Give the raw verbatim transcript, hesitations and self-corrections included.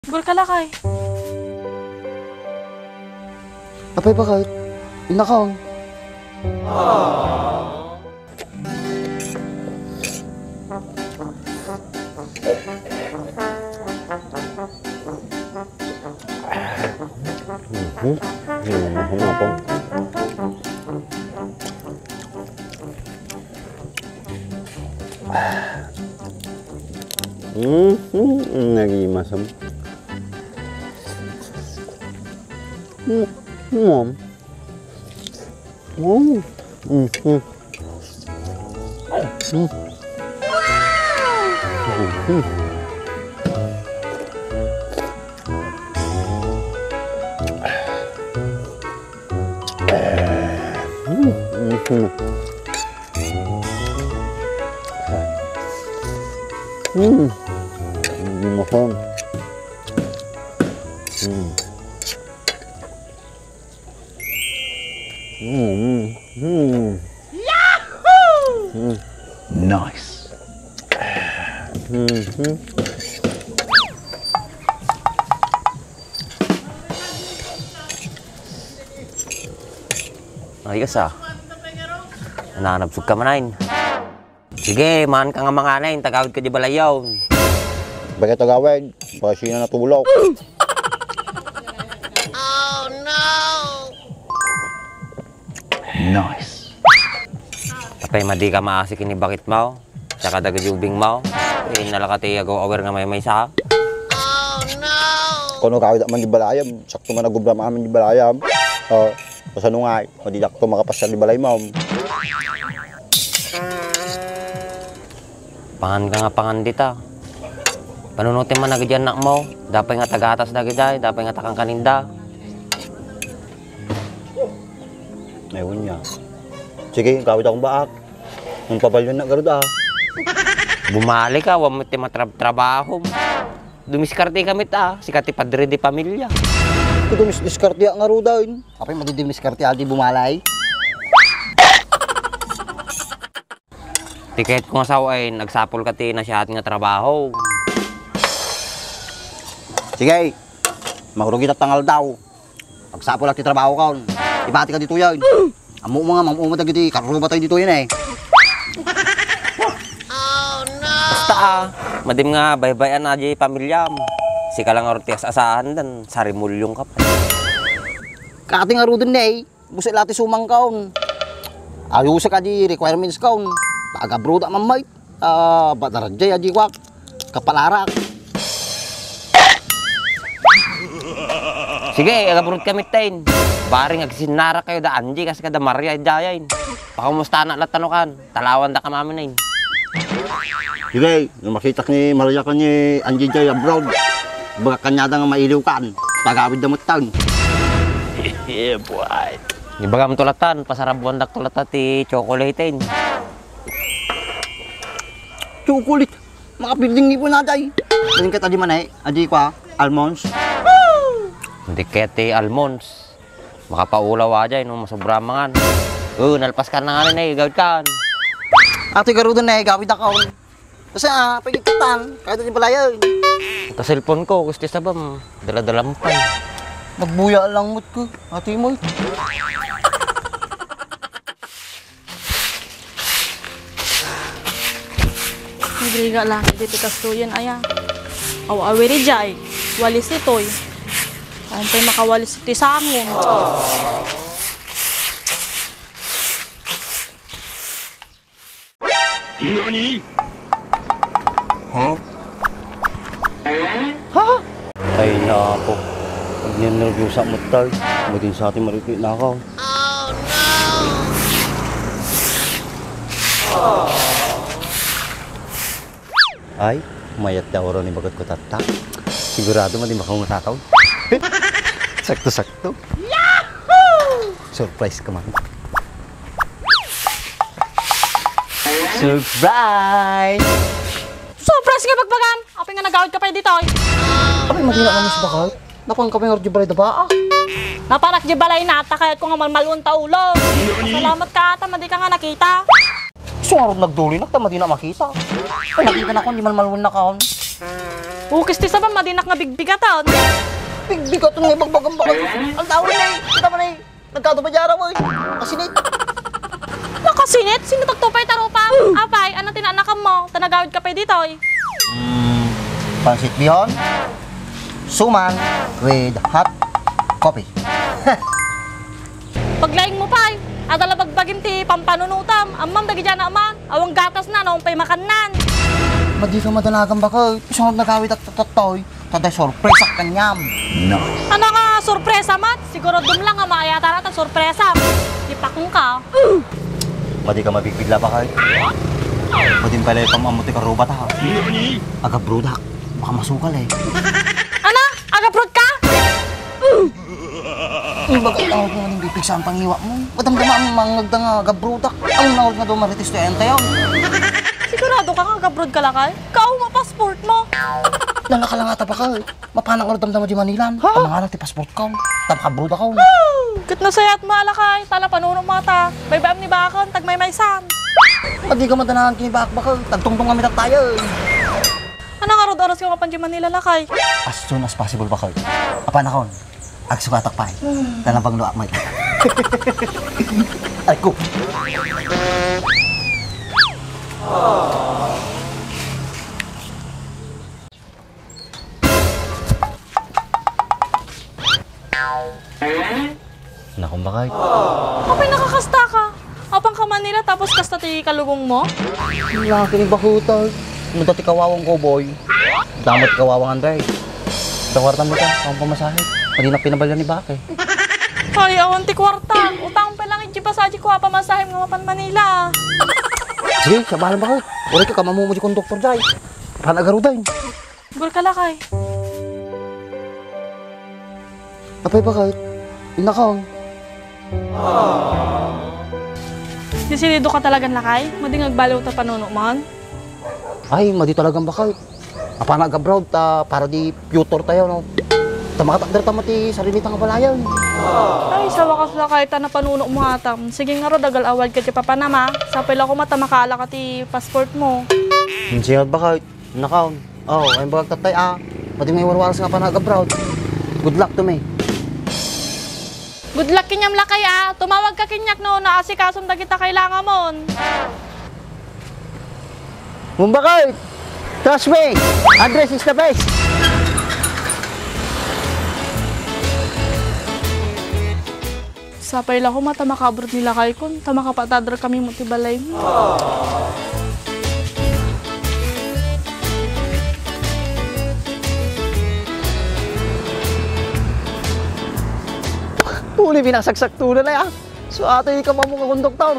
Gurka lakay. Apay, bakit? Inakaw. Mhm. Mhm. Mhm. Nagimasam. Mm. Mm. Mm. Mm. Mm. Mm. Mm. Mm. Masarap. Mm. Mm, mm, mm. Mm. Nice. Mm, mm. Ayos, ah. Nananabsog ka man, ay. Sige, maan ka nga manganay, tagawid ka di balayaw. Bagay tagawid, baka sino natulog. Nice. Apay, madi ka maasik ini bakit mo? Saka dagiti ubing mo? Eh, nalaka ti agaw-awer nga maymaysa. Kono gawid man di balayam, sakto man agubra man di balayam. Oh, kasano nga, madi dakto makapasar di balay mo. Pangan ka nga pangan dita. Panunutem man dagiti annak mo. Dapay nga tagatas dagita, dapay nga takankaninda. Ay, unya. Sige, gawid akong baak. Ang pabalyon na garud, ah. Bumalik ka, wa mo ti matrab-, trabaho. Dumiskarte kami ta, sika ti padre di pamilya. Ito dumis-, diskarte nga rudan. Apay, madidiskarte, adi bumalay. Ti ket kung asawa ay nagsapul ka ti nasiaat nga trabaho. Sige, magrugi ta tangal daw. Agsapul ti trabaho kon. Ibati ka ditoy, ay. Ammo nga, mamuma dagiti karruba tayo ditoy, eh. Basta, ah, madim nga baybay-an a di pamilyam. Sika lang nga ti as-asahan dan, sarimulyong ka pa. Kati nga ruden, eh. Buset la ti sumang kon. Ayusak a di requirements kon. Pag-abroad a mamay. Ah, batarajay a di kwak. Kapalarak. Sige, agabroad kami tayo. Baring agsinnarak kayo da Angie kasi kada Maria idayain. Pakumusta na la't tanukan. Talawan da kami amin. Sige, no makitak ni Maria ka ni Angie Joy abroad. Baga kanyada nga mailiw kan. Pagawid da mutan. Yeah, boy. Ibagam tulatan, pasarabuan dak tulatan ti chocolate. Chocolate. Makapilding ni po natay. Adi ket adi man ay, adi kwa, almonds. Adi ket ti almonds. Makapaulaw a jay no masobra mangan. Oh, nalpas ka na nga rin eh, gawid kan. Atoy garuden eh, gawid ako. Kasi ah, pagkikatan, kahit di balayan. Ta cellphone ko, gusto sabam, dala-dala mo pa. Nagbuya lang mo't ko, atoy mo. Nagriga lang, di ti kastoyen, aya. Aw, awiri jay. Walis itoy. Awan pay makawalis iti sangon. Nani? Ha? Ha? Ay, nako. Agnernerbiusak met tay. Madin sa atin marikit na ako. Ay, mayat da oro ni bagat ko tatta. Sigurado madi makaungatataw. Sakto-sakto. Surprise ka man. Surprise! Surprise nga bagbagan! Apay nga nagawid ka pay ditoy? Apay, madina kami sa bakal. Napan kami nga di balay da ba? Napanak di balay na, ta kayat ko nga malmalon ta ulo. Salamat ka ata, madi ka nga nakita. Sungarod nagdulinak, ta madina makita. Ay, nakita na ko, di malmalon na kaon. Ukis ti sabam, madinak nga bigbigaton. Bigbigaton nga ibagbagam, bakay. Aldaw na eh. Kita mo na eh. Nagkado pa diyara mo eh. Kasinit. Nakasinit? Sino tagtupay ta rupa? Apay, ano ti naanakam mo? Ta nagawid ka pay ditoy. Mm, pansit bihon, suman with hot coffee. Paglaing mo pay, adda la bagbagim ti pampanunutam. Ammam dagiti anak man, awan gatas na, naung pay makannan. Madi ka madanagan, bakay. Isunod nagawid at tattoy. Taday sorpresa kaniam. No. Ano nga sorpresa, Mat? Siguro dumlang nga maayatara ta sorpresa. Di pa kung ka. Madi ka mabigpigla, bakay. Madi pala ipamamot ti karuba ta, ha? Agabrodak. Baka masukal eh. Ano? Agabroad ka? Ang bagat ang huwag mo nang bibigsa ang pangiwa mo. Madamdama ang mga nga agabrodak. Ang nangod nga dumaritis to yan tayo. Sigurado ka nga agabroad ka, lakay? Kao mo passport mo. Lalaka lang ata, bakay. Mapanak nga damdama di Manila. Ha? Ang mga ti passport ko. Tapakabroad ako. Ket no sayat mo, alakay, tala panuno mo ata. Baybayam ni bakon, tagmaymaysan. Madi ka madanagan kini bakbakal. Tagtungtong kami tayo. Ano nga rod oras ka mapan di Manila, lakay? As soon as possible, bakal. Apan akon, agsukatak pay. Tanabang luak, Mike. Ay ko. Nakumbakay. Apay nakakasta ka? Apan ka Manila tapos kasta ti kalugong mo? Laki ni bakutag. Nagda ti kawawang ko, boy. Damat kawawang anday. Sa kwarta mo ka, ang pamasahe. Pwede na pinabalya ni Bake. Ay, awan ti kwarta. Utang pa lang iti pasaje ko, pamasahe nga mapan Manila. Sige, sabalan ba ka? Uri ka, kamamu mo di konduktor, jay. Panagarudan. Gurka, lakay. Apay, bakit? Inakaw. Desidido ka talagan, lakay? Madi nga agbaliw ta panuno man? Ay, madi talagan, bakit? Apana ag-abroad ta para di future tayo, no? Ta makatakder ta mati sarili ta nga balayan. Ay, sa wakas, lakay, ta napanuno mo atam. Sige nga ro, dagal awad ka ti papanama. Sapay la koma ta makaala ka ti passport mo. Sige, bakit? Nakaw. Oh, ay bagak tatay, ah. Pwede may warwaras nga panag abroad. Good luck to me. Good luck kaniam, lakay, ah. Tumawag ka kaniak no naasikasom dagita kailangan mon. Mumbakay! Trust me! Andres is the best! Sapay la koma ta makaabroad ni lakay kon, ta makapatadra kami mo ti balay mo. Uli, pinagsaksak tulo na ya. So, ato yung kamamu nga konduktor.